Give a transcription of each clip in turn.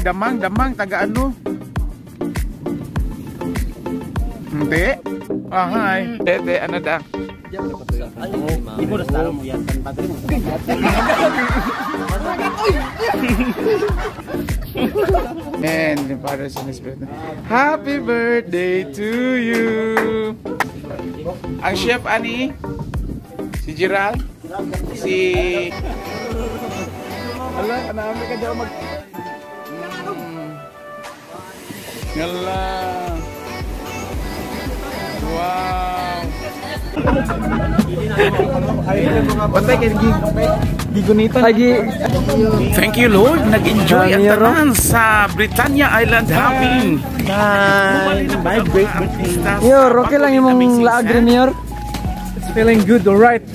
kay Damang, Damang taga ano? Hindi. Ah, hi. Tete, ano da? And the Father, Son, and Spirit. Happy birthday to you. Ang chef ani? Si Gerald? Si... Ala, anami ka daw mag... Ngala. Wow. Thank you, Lord. Nag-enjoy ang tanan sa Britannia Island hopping. Bye. Bye, great birthday. Mayor, okay lang yung laag rin, Mayor. It's feeling good, alright.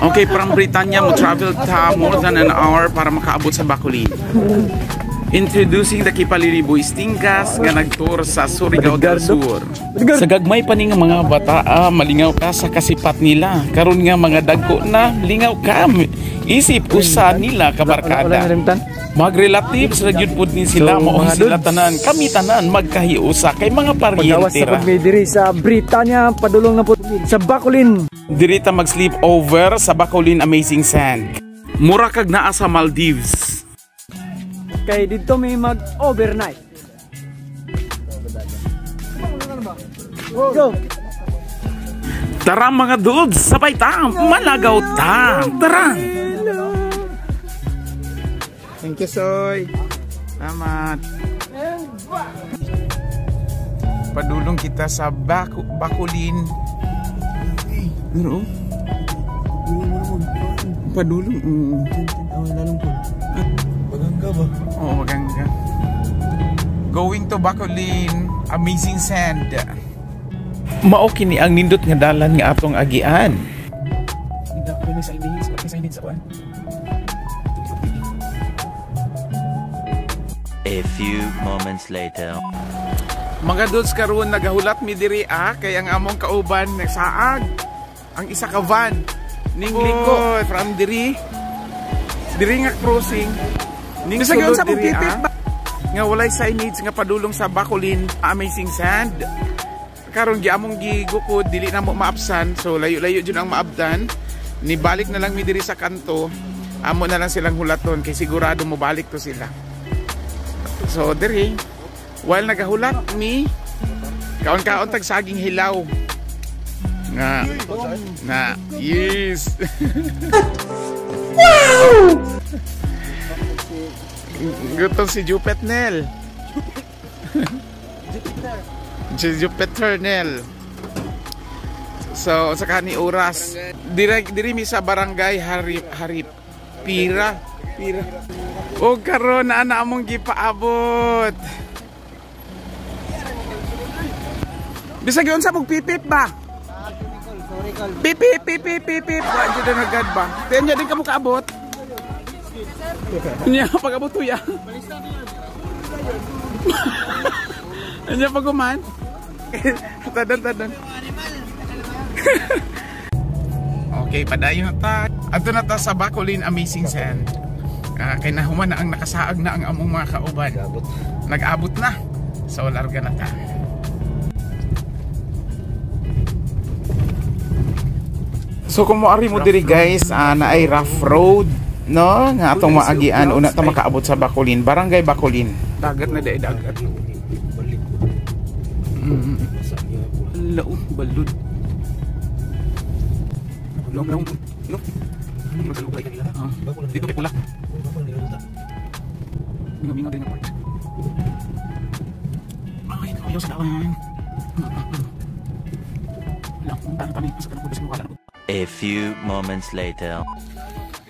Okay, from Britannia mo travel ta more than an hour para makaabot sa Bacolin. Introducing the Kipalili Boys Tingkas nga nagtour sa Surigao del Sur. Sa gagmay pa ni nga mga bata, malingaw ka sa kasipat nila. Karon nga mga dagko na, lingaw ka. Isip usa nila kabarkada. Magrelatives ra gyud pud ni sila, So, mao mga sila dudes, tanan. Kami tanan magkahiusa kay mga Pagawas paryente sa ra. pagmidiri sa Britannia, padulong na po sa Bacolin. Diri ta mag-sleep over sa Bacolin Amazing Sand. Mura kag naa sa Maldives. Kay dito may mag-overnight. Go! Tara mga dudes, sabay ta, malagaw ta. Tara! Thank you, Soy. Salamat. Padulong kita sa Bacolin. Ano? Padulong. Maganga ba? Oo, maganga. Going to Bacolin, Amazing Sand. Mao kini ang nindot nga dalan nga atong agian. A few moments later. Mga dudes, karon nagahulat mi diri kay ang among kauban nagsaag ang isa ka van ning liko from diri diri nga crossing ning sulod diri nga walay signage nga padulong sa Bacolin Amazing Sand. Karon gi among gigukod, dili na mo maabsan, so layo-layo jud ang maabdan. Nibalik na lang mi diri sa kanto, amo na lang silang hulaton kay sigurado mo balik to sila. So diri while nagahulat mi, kaon-kaon tag saging hilaw. Nga na yes. Wow! Gutom si Jupiter. Si Jupiter Nel. So sa kani oras diri mi sa barangay Harip Pira. Pira. O karon na ana among gipaabot. Bisag yun sa pipip ba? Pipip, pipip, pipip. Wa jud na agad ba? Tiyan din ka mo kaabot. Nya pag-abot tuya. Nya pag-uman. Tadan, tadan. Okay, padayon na ta. Adto na ta sa Bacolin Amazing Sand. Kay nahuman na ang nakasaag na ang among mga kauban. Nag-abot na. So larga na ta. So kung moari mo diri guys, naay rough road, no, nga atong maagian una ta makaabot sa Bacolin, Barangay Bacolin. Dagat na dai, dagat. Lao, balud. Long, no. Dito kay pula. Mingaw-mingaw din ang part. Ay, ayaw sa daan. Wala, punta na kami. Sa kanang kubos ng wala. A few moments later.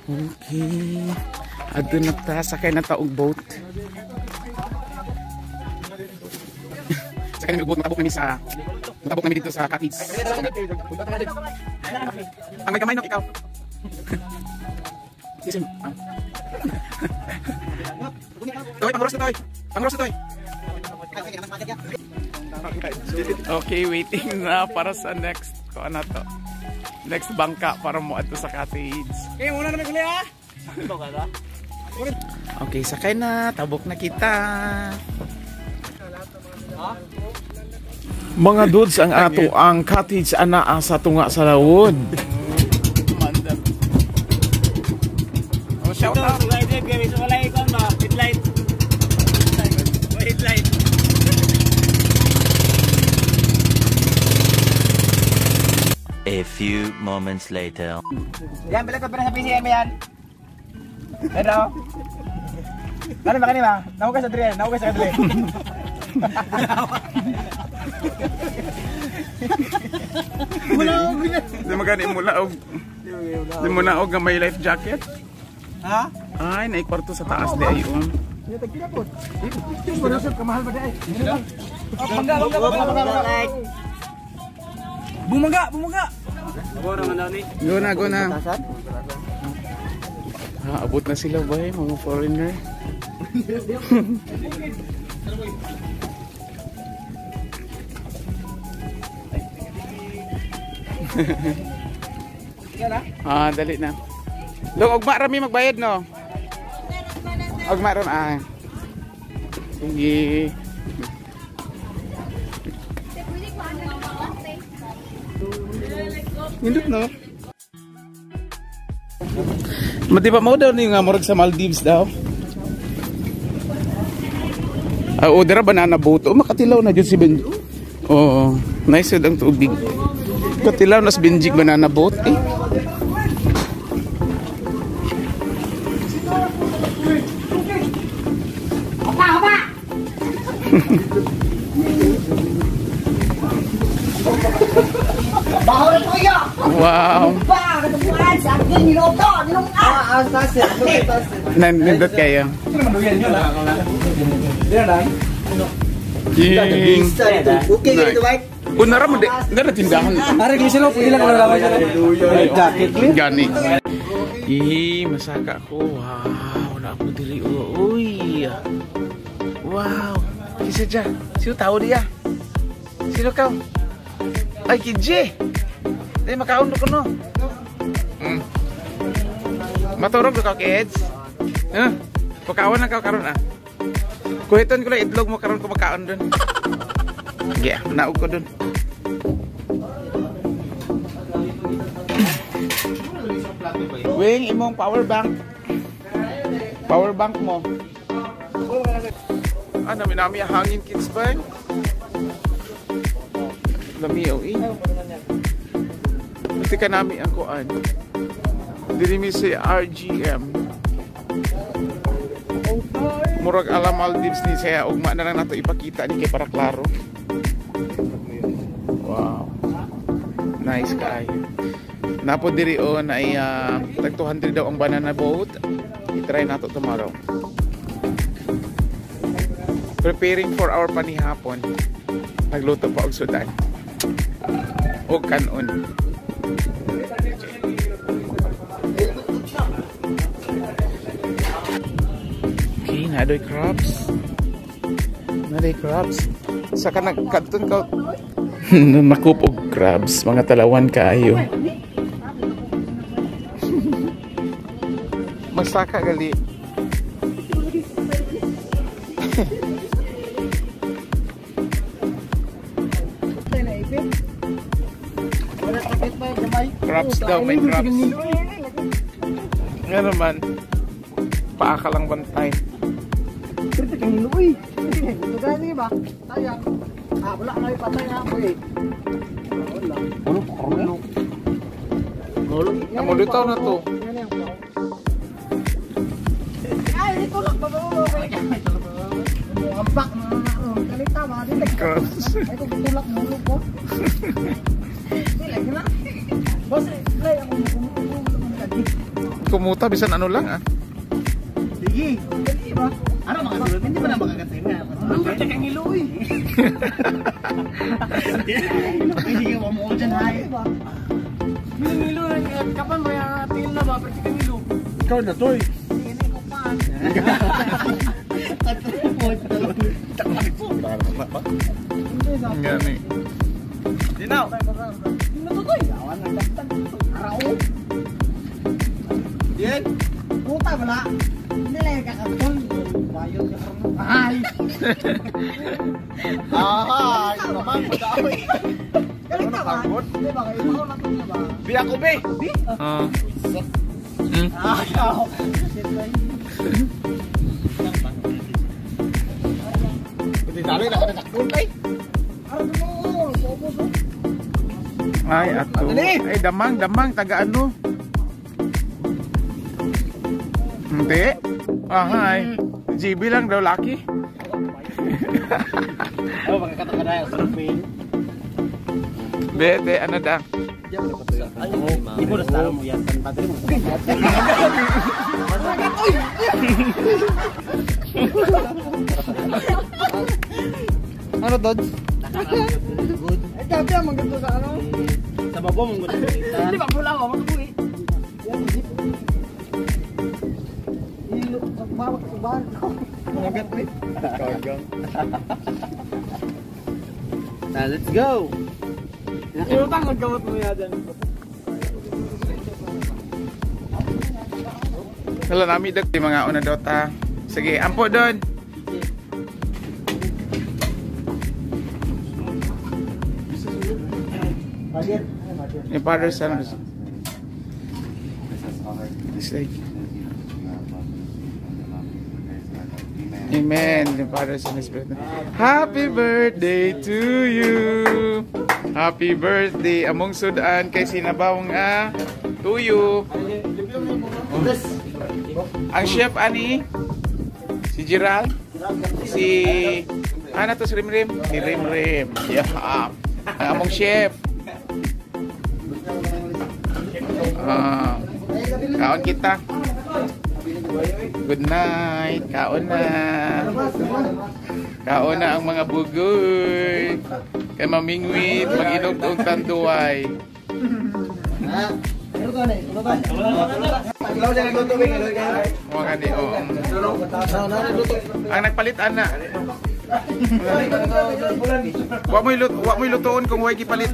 Okay. Adto na ta, sakay na ta og boat. Sakay na og boat, matabok nami dito sa cottage. Ang may kamay no, ikaw. Sisim. Toy, pangros na toy. Pangros na toy. Okay, waiting na para sa next ko ano to. Next bangka para mo adto sa cottage. Okay, muna na may guli ha. Okay, sakay na. Tabok na kita. Mga dudes, ang ato ang cottage anaa sa tunga sa lawod. Oh, shout out. A few moments later. Yan, bilang ko sa PCM yan. Pero, ano ba kanina? Nahugas sa Adrian, nahugas sa Adrian. Di mo gani mula og di mo na og nga may life jacket. Ha? Ay, naikwarto sa taas di ayon. Bumaga, bumaga. Go na, go na. Ah, abot na sila bay, mga foreigner. Ah, dali na. Long, ugma rami magbayad no. Ugma ram ah. Sige. Nindot no. Mati ba mo daw ni nga murag sa Maldives daw? Ah, oh, dira banana boat. Oh, makatilaw na jud si Ben. Oo, nice jud ang tubig. Katilaw na si Benjig banana boat eh. Wow. Nandot kayo. Ying. Okay, ganito, bike. Unara mo di, nara tindahan. Are, glisya lang, pwede lang nalalaman siya. Jacket, Gani. Ih, masaka ko. Wow, na ako diri. Uy. Wow. Kisa dyan. Sino tao diya? Sino ka? Ay, KJ. Di makaon ko no. Maturog ka kids. Huh? Pagkaon na ka karon ah. Kuhiton ko lang itlog mo karon ko makaon dun. Sige, naog ko dun. Wing, imong power bank. Power bank mo. Ah, nami-nami ang hangin kids ba? Lami oh eh. Buti ka nami ang kuan. Diri mi si RGM. Murag ala Maldives ni siya ugma na lang nato ipakita ni kay para klaro. Wow. Nice kaayo. Napo diri o na ay tag 200 daw ang banana boat. I-try nato tomorrow. Preparing for our panihapon. Nagluto pa og sudan. O kanon. Okay, nadoy crabs. Nadoy crabs. Sa kanang kadton ka nakup og crabs, mga talawan kaayo. Masaka gali. Crabs daw, may crabs. Nga naman, paa ka lang bantay. Namulutaw na to. Crabs. Kumuta bisan ano lang ah. Sige. Ano mga hindi ba na makakatin na? Hindi ka mo dyan hay. Ngilo, kapan may tingin na ba? Pero ngilo. Ikaw na toy. Gani. Dinaw. Yan. Puta wala. Hindi. Ay, kakasal. Bayot ka karon. Ay. Ah, naman pag-aaway. Galing na ba? Di ba kayo na to na ba? Bi ako be. Oh. Ayaw. Hindi dali na kada sakton kay. Aron mo, ubos. Ay, ato. Ay, damang, damang, taga ano? Hindi. Ahay. GB lang daw, laki. Oh, magkakato ka na sa fail. Bete, ano da? Di mo na mo yan. Padre mo. Ano, Dodge? Ay, gabi ang maganda sa ano. Sa babo mong gusto. Hindi ba pula ako magbuhi. Yan, jeep. Ilo, bawak sa bar. Magat ni. Now, let's go. Iutang maggamot mo yan dyan. Wala nami dag mga una dota. Sige, ampo doon. Ni Father Son. Amen. The Father, Son, and Spirit. Happy birthday to you. Happy birthday. Among sudan kay sinabaw nga tuyo. Ang chef ani si Gerald, si ano to si Rimrim? Si Rimrim. Yeah. Ang among chef. Ah. Kaon kita. Good night. Kaon na. Kaon na ang mga bugoy. Kay mamingwit, mag-inog og tanduay. Mga kani, oh. Ang nagpalit ana. Wa mo'y lutoon kung way gipalit.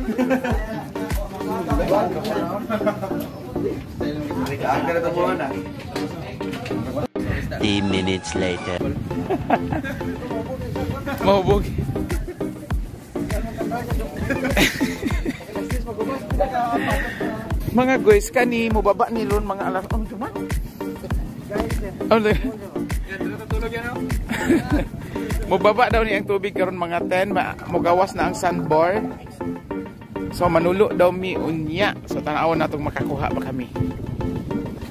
3 minutes later. Mahubog. Mga guys, kani mubaba ni ron mga alas. Oh, duman. Oh, mubaba daw ni ang tubig karon mga 10, mugawas na ang sandbar. So manulo daw mi unya. So tan-awon natong makakuha ba kami.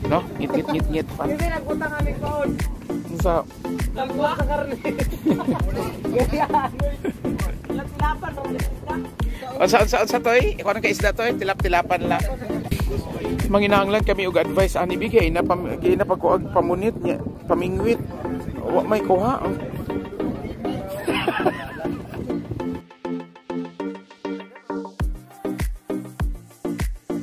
No? Ngit ngit ngit ngit pa. Hindi nagutang kami kaon. So, Nagkuha ka karne. Lapilapan ro. Unsa unsa unsa toy? Ikaw ka isda toy, tilap-tilapan lang. Manginahanglan kami og advice ani bi kay na pam kay na pagkuag pamunit niya, pamingwit. Wa may kuha. Oh.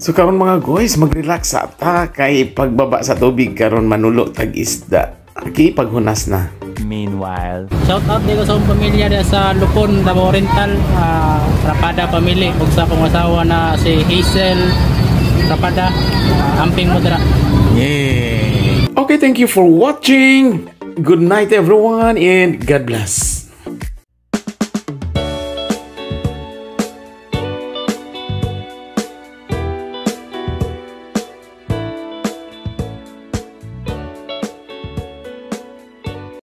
So karon mga guys, mag-relax sa ta kay pagbaba sa tubig karon manulo tag isda. Okay, paghunas na. Meanwhile. Shout out dito sa akong pamilya diya sa Lupon, Davao Oriental, Rapada family ug sa akong asawa na si Hazel Rapada. Amping mo dira. Yeah. Okay, thank you for watching. Good night everyone and God bless.